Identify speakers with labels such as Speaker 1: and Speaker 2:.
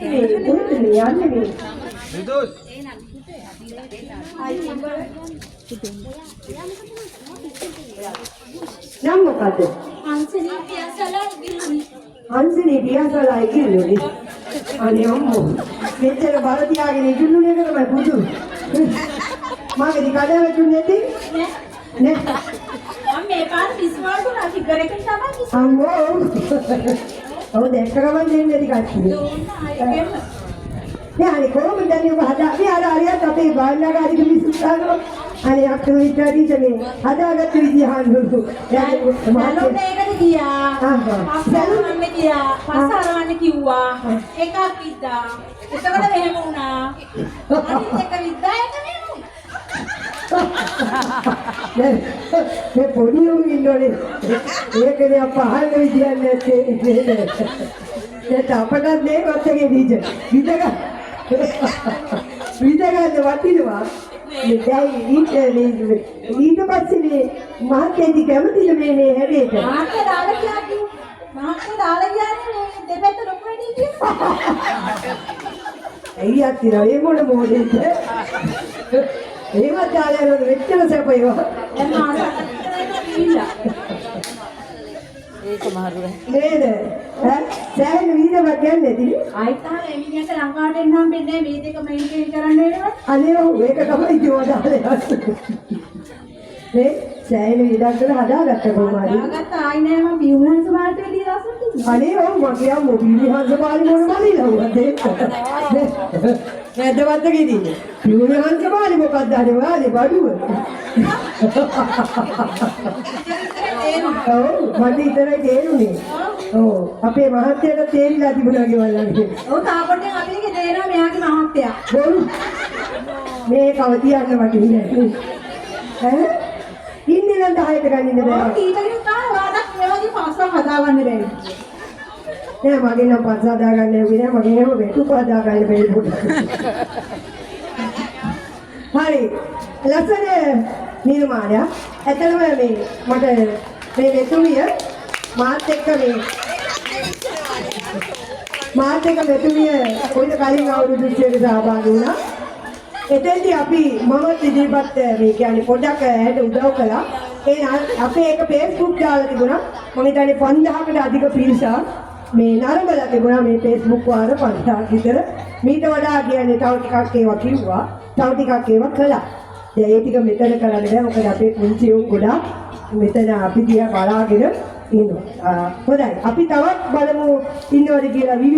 Speaker 1: මේ කොහෙද මේ යන්නේ මේ?
Speaker 2: විදුස්.
Speaker 1: නම් මොකද්ද?
Speaker 3: හංසනී පියාසලා ඉගිලුනි.
Speaker 1: හංසනී පියාසලා ඉගිලුනි. අනේ අම්මෝ, මෙච්චර බර තියාගෙන ඉගිලුනේ එක තමයි පුදු. මගේ කඩ වැටුනේ නැති?
Speaker 3: නෑ.
Speaker 1: නෑ.
Speaker 3: මම මේ පාර විශ්වාස වුණා ෆිගර් එකෙන් තමයි කිව්වේ.
Speaker 1: අම්මෝ. ඔව්, දැක්ක ගමන් දෙන්නේ නැති කට්ටිය.
Speaker 3: දුන්නා ඒකෙම.
Speaker 1: නෑ, අනේ කොහොමද දැන් ඔබ හදා මේ අර අරියත් අපේ භාණ්ඩාගාරික මිනිස්සු දානවා. අනේ අක්කම විචාරීට මේ හදාගත්ත විදිය අහන්නලු.
Speaker 3: සැලුන් එකකට ගියා.
Speaker 1: ආහා.
Speaker 3: පස්ස අරවන්න ගියා. පස්ස අරවන්න කිව්වා. එකක් විද්දා. එතකොට මෙහෙම වුණා. අනිත් එක විද්දා, ඒක මෙහෙම වුණා.
Speaker 1: දැන් මේ පොඩි උන් ඉන්නෝනේ. ඒකනේ අප අහන්න විදියක් නැත්තේ නේද? දැන් අපටත් මේ වත්තගේ ටීචර් විද ගන්න විද ගන්න වටිනවා. මේ දැන් ඊට මේ ඊට පස්සේ මේ මහත්තයා කැමතිද මේ මේ හැඩයට?
Speaker 3: මහත්තයා දාලා ගියා කිව්වා. මහත්තයා දාලා ගියානේ මේ දෙපැත්ත ලොකු වැඩි කියලා.
Speaker 1: ඇයි අත්තිනා ඒ මොන මොඩේද? එහෙමත් දාලා යනවද මෙච්චර සැප ඒවා?
Speaker 3: දැන් මාස 8ක් විතර ගිහිල්ලා.
Speaker 4: ඒක මහරුයි.
Speaker 1: නේද? ඈ, සෑහෙන විහිළුවක් කියන්නේ නැතිනේ.
Speaker 3: ආයෙත් අහන මේ මිනිහට ලංකාවට එන්න හම්බෙන්නේ නැහැ, මේ දෙක මේන්ටේන් කරන්න වෙනවා.
Speaker 1: අනේ ඔව්, ඒක තමයි ඉතින් ඔය දාලා යන්නේ. මේ සෑහෙන විදක් කරලා හදාගත්ත කොහොම හරි.
Speaker 3: හදාගත්ත ආයි නෑ, මම පියුම්හංශ මාර්ට වැඩි ලස්සන තිබුණා.
Speaker 1: අනේ ඔව්, මගේ අම්මෝ පියුනිහංශ පාලි මොන මලිලා වුණාද ඒක? නැද්ද කිදින්නේ? පියුනිහංශ පාලි මොකක්ද අනේ ඔයාලේ බඩුව? ඔව්, මට විතරයි තේරුනේ. ඔව්, අපේ මහත්තයාට තේරිලා තිබුණා ගෙවල් ළඟ.
Speaker 3: ඔව්, තාපොටෙන් අපි එක දෙනවා මෙයාගේ මහත්තයා.
Speaker 1: බොරු. මේ කව තියන්න වටින්නේ නැහැ. ඈ, ඉන්නේ නම් 10ට ගනින්න
Speaker 3: ඔව්.
Speaker 1: බෑ.
Speaker 3: ටීචර් කෙනෙක් කාලා ඔයාලට මේ වගේ පස්සක් හදාගන්න බැහැ.
Speaker 1: නෑ, මගේ නම් පස්ස හදාගන්න ඇව්වේ නෑ, මගේ නම් වැටුප හදාගන්න බැරි පොඩ්ඩක්. හරි. ලස්සන නිර්මාණයක්. ඇත්තටම මේ මට මේ මෙතුමිය මාත් එක්ක මේ මාත් එක්ක මෙතුමිය ඔයිට කලින් අවුරුදු 20කට සහභාගී වුණා. එතෙන්දී අපි මමත් ඉදිරිපත් මේ කියන්නේ පොඩ්ඩක් ඇයට උදව් කළා. ඒ අපේ එක Facebook දාලා තිබුණා. මම හිතන්නේ 5000කට අධික පිරිසක් මේ නරඹලා තිබුණා මේ Facebook වාර 5000ක් විතර. මීට වඩා කියන්නේ තව ටිකක් ඒවා කිව්වා. තව ටිකක් ඒවා කළා. දැන් ඒ ටික මෙතන කරන්න බෑ. මොකද අපේ පුංචි උන් ගොඩාක් මෙතන අපි දිහා බලාගෙන ඉන්නවා. හොඳයි. අපි තවත් බලමු ඉන්නවද කියලා විවිධ